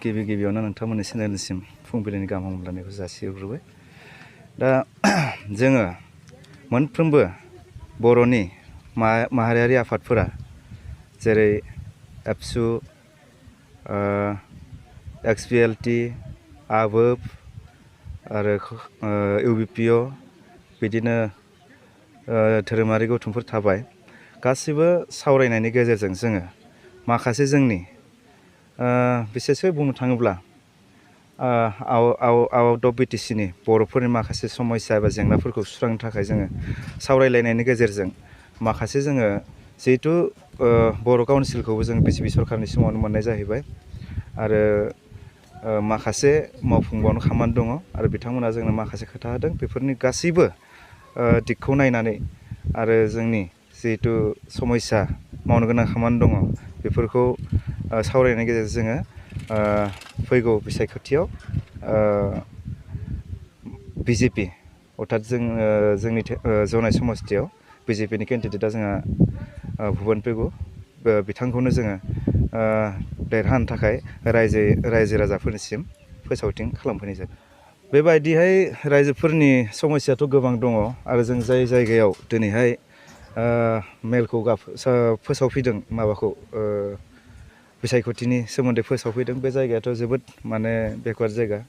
गिबियावनो नोंथांमोननि चेनेलसिम फुंबिलिनि गाहाम हामलायनायखौ जासिहरग्रोबाय। दा जोङो मोनफ्रोमबो बर'नि माहारियारि आफादफोरा जेरै एबसु, XPLT, आबोब आरो UBPO बिदिनो धोरोमारि गौथुमफोर थाबाय। गासिबो सावरायनायनि गेजेरजों जोङो माखासे जोंनि बिसेसै बुंनो थाङोब्ला आउट अफ BTC नि बर'फोरनि माखासे समस्या एबा जेंनाफोरखौ सुस्रांनो थाखाय जोङो सावरायलायनायनि गेजेरजों माखासे जोङो जिहेथु बर' काउन्सिलखौबो जों BJP सरकारनि समावनो मोननाय जाहैबाय आरो माखासे मावफुंबावनो खामानि दङ आरो बिथांमोना जोंनो माखासे खोथा होदों। बेफोरनि गासैबो दिगखौ नायनानै आरो जोंनि जिहेथु समस्या मावनो गोनां खामानि दङ बेफोरखौ सावरायनायनि गेजेरजों जोङो फैगौ बिसायख'थियाव BJP अर्थात जोंनि जनाय समस्थियाव BJP नि केन्डिडेटआ जोंहा भुबन पेगु बिथांखौनो जोङो देरहानो थाखाय रायजो राजाफोरनिसिम फोसावथिं खालामफैनाय जादों। बेबायदिहाय रायजोफोरनि समस्याथ' गोबां दङ आरो जों जाय जायगायाव दिनैहाय मेलखौ फोसावफैदों माबाखौ बिसायख'थिनि सोमोन्दै फोसावफैदों बे जायगायाथ' जोबोद माने बेकवार्ड जायगा।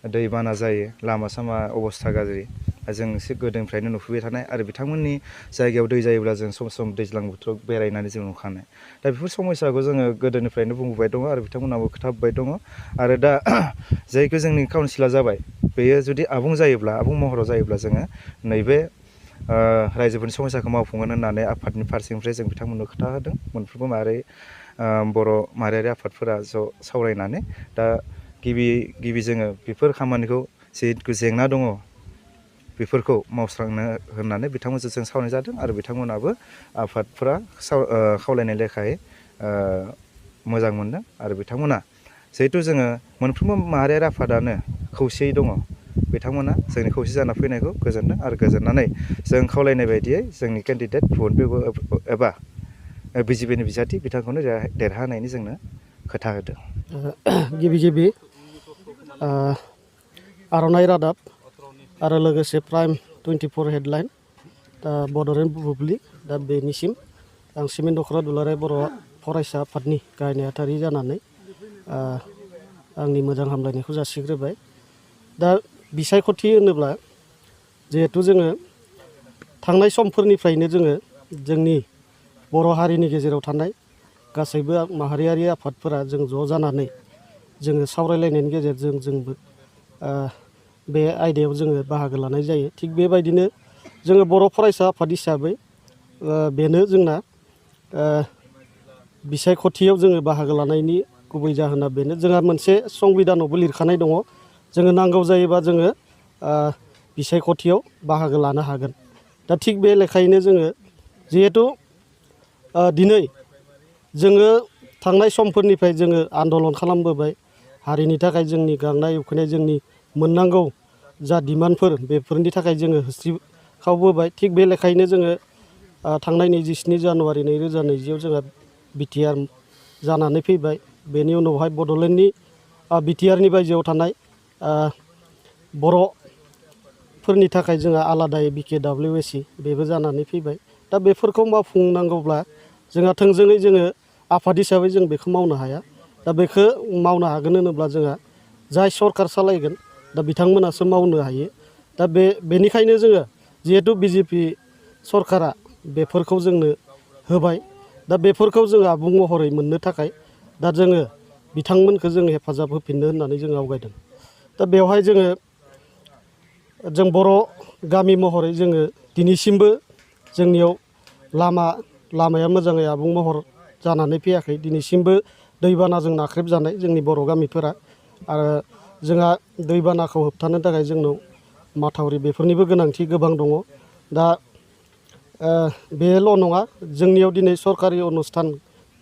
दैबाना जायो, लामा सामा अबस्था गाज्रि, जों एसे गोदोनिफ्रायनो नुफैबाय थानाय आरो बिथांमोननि जायगायाव दै जायोब्ला जों सम सम दैज्लां बोथोराव बेरायनानै जों नुखानाय। दा बेफोर समस्याखौ जोङो गोदोनिफ्रायनो बुंबोबाय दङ आरो बिथांमोनाबो खोथा होबाय दङ आरो दा जायखौ जोंनि काउन्सिला जाबाय बेयो जुदि आबुं जायोब्ला आबुं महराव जायोब्ला जोङो नैबे रायजोफोरनि समस्याखौ मावफुंगोन होननानै आफादनि फारसेनिफ्राय जों बिथांमोननो खोथा होदों। मोनफ्रोमबो बर' माहारियारि आफादफोरा ज' सावरायनानै दा गिबि जोङो बेफोर खामानिखौ जिहेतु जेंना दङ बेफोरखौ मावस्रांनो होननानै बिथांमोनजों जों सावरायनाय जादों आरो बिथांमोनाबो आफादफोरा खावलायनाय लेखायै मोजां मोनदों आरो बिथांमोना जिहेथु जोङो मोनफ्रोमबो माहारियारि आफादानो खौसेयै दङ बिथांमोना जोंनि खौसे जाना फैनायखौ गोजोनदों आरो गोजोननानै जों खावलायनाय बायदियै जोंनि केन्डिडेट भुबन पेगु एबा BJP नि बिजाथि बिथांखौनो देरहानायनि जोंनो खोथा होदों। गिबि आर'नाइ रादाब आरो लोगोसे प्राइम 24 हेडलाइन दा बड'लेण्ड बुब्लि दा बेनिसिम आं सिमेन्ट दख'रा दुलाराय बर' फरायसा आफादनि गाहाय नेहाथारि जानानै आंनि मोजां हामलायनायखौ जासिग्रोबाय। दा बिसायख'थि होनोब्ला जिहेथु जोङो थांनाय समफोरनिफ्रायनो जोङो जोंनि बर' हारिनि गेजेराव थानाय गासैबो माहारियारि आफादफोरा जों ज' जानानै जोङो सावरायलायनायनि गेजेरजों जोंबो बे आयदायाव जोङो बाहागो लानाय जायो। थिग बेबायदिनो जोङो बर' फरायसा आफाद हिसाबै बेनो जोंना बिसायख'थियाव जोङो बाहागो लानायनि गुबै जाहोना बेनो। जोंहा मोनसे संबिधानावबो लिरखानाय दङ जोङो नांगौ जायोबा जोङो बिसायख'थियाव बाहागो लानो हागोन। दा थिग बे लेखायैनो जोङो जिहेथु दिनै जोङो थांनाय समफोरनिफ्राय जोङो आन्दालन खालामबोबाय हारिनि थाखाय जोंनि गांनाय उखैनाय जोंनि मोननांगौ जा डिमान्डफोर बेफोरनि थाखाय जोङो होस्रिखावबोबाय। थिग बे लेखायैनो जोङो थांनाय 27 जानुवारि 2020 जोंहा BTR जानानै फैबाय। बेनि उनावहाय बड'लेण्डनि BTR नि बायजोआव थानाय बर'फोरनि थाखाय जोंहा आलादायै BKWSC बेबो जानानै फैबाय। दा बेफोरखौ मावफुंनांगौब्ला जोंहा थोंजोङै जोङो आफाद हिसाबै जों बेखौ मावनो हाया। दा बेखौ मावनो हागोन होनोब्ला जोंहा जाय सरकार सालायगोन दा बिथांमोनासो मावनो हायो। दा बेनिखायनो जोङो जिहेथु BJP सरकारा बेफोरखौ जोंनो होबाय दा बेफोरखौ जों आबुं महरै मोननो थाखाय दा जोङो बिथांमोनखौ जों हेफाजाब होफिननो होननानै जों आवगायदों। दा बेवहाय जों बर' गामि महरै जोङो दिनैसिमबो जोंनियाव लामाया मोजाङै आबुं महर जानानै फैयाखै। दिनैसिमबो दैबानाजों नाख्रेबजानाय जोंनि बर' गामिफोरा आरो जोंहा दैबानाखौ होबथानो थाखाय जोंनाव माथावरि बेफोरनिबो गोनांथि गोबां दङ। दा बेल' नङा जोंनियाव दिनै सरकारि अनुस्थान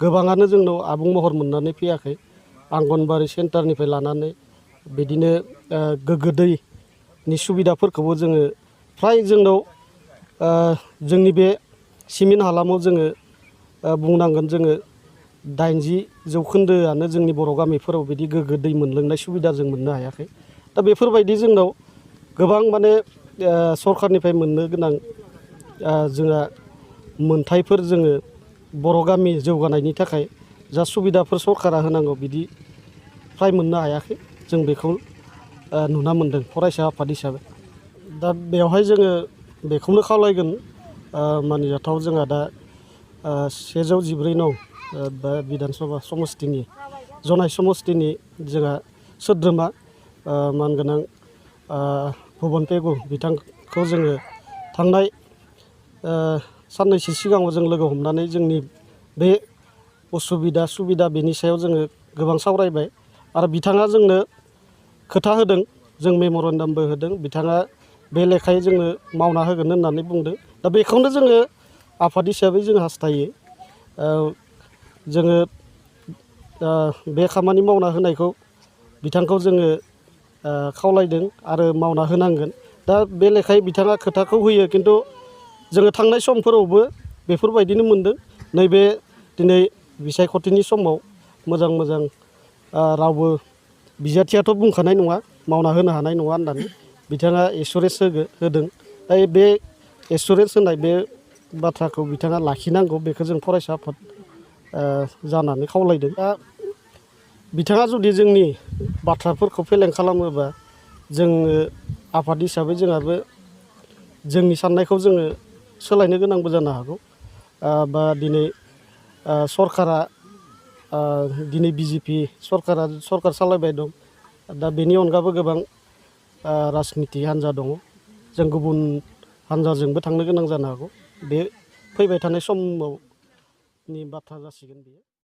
गोबाङानो जोंनाव आबुं महर मोननानै फैयाखै। आंगनबारि सेन्टारनिफ्राय लानानै बिदिनो गोग्गो दैनि सुबिदाफोरखौबो जोङो फ्राय जोंनाव जोंनि बे सिमेन्ट हालामाव जोङो बुंनांगोन जोङो 80% जोंनि बर' गामिफोराव बिदि गोग्गो दै मोनलोंनाय सुबिदा जों मोननो हायाखै। दा बेफोरबायदि जोंनाव गोबां माने सरखारनिफ्राय मोननो गोनां जोंहा मोनथायफोर जोङो बर' गामि जौगानायनि थाखाय जा सुबिदाफोर सरकारा होनांगौ बिदि फ्राय मोननो हायाखै। जों बेखौ नुना मोन्दों फरायसा आफाद हिसाबै। दा बेवहाय जोङो बेखौनो खावलायगोन मानिजाथाव जोंहा दा 114 नं बा बिधान सभा समस्तिनि जनाय समस्तिनि जोंहा सोद्रोमा मानगोनां भुबन पेगु बिथांखौ जोङो थांनाय साननैसो सिगाङाव जों लोगो हमनानै जोंनि बे उसुबिदा सुबिदा बेनि सायाव जोङो गोबां सावरायबाय आरो बिथाङा जोंनो खोथा होदों, जों मेम'रेन्डामबो होदों। बिथाङा बे लेखायै जोंनो मावना होगोन होननानै बुंदों। दा बेखौनो जोङो आफाद हिसाबै जों हास्थायो। जोङो बे खामानि मावना होनायखौ बिथांखौ जोङो खावलायदों आरो मावना होनांगोन। दा बे लेखायै बिथाङा खोथाखौ होयो, खिन्थु जोङो थांनाय समफोरावबो बेफोरबायदिनो मोनदों। नैबे दिनै बिसायख'थिनि समाव मोजां मोजां रावबो बिजाथियाथ' बुंखानाय नङा मावना होनो हानाय नङा होननानै बिथाङा एसुरेन्स होदों। दा बे एसुरेन्स होनाय बे बाथ्राखौ बिथाङा लाखिनांगौ, बेखौ जों फरायसा आफाद जानानै खावलायदों। दा बिथाङा जुदि जोंनि बाथ्राफोरखौ फेलें खालामोबा जोङो आफाद हिसाबै जोंहाबो जोंनि साननायखौ जोङो सोलायनो गोनांबो जानो हागौ। बा दिनै सरकारा दिनै बिजेपि सरकार सालायबाय दं। दा बेनि अनगाबो गोबां राजनिति हान्जा दङ। जों गुबुन हान्जाजोंबो थांनो गोनां जानो हागौ। बे फैबाय थानाय समावनि बाथ्रा जासिगोन बेयो।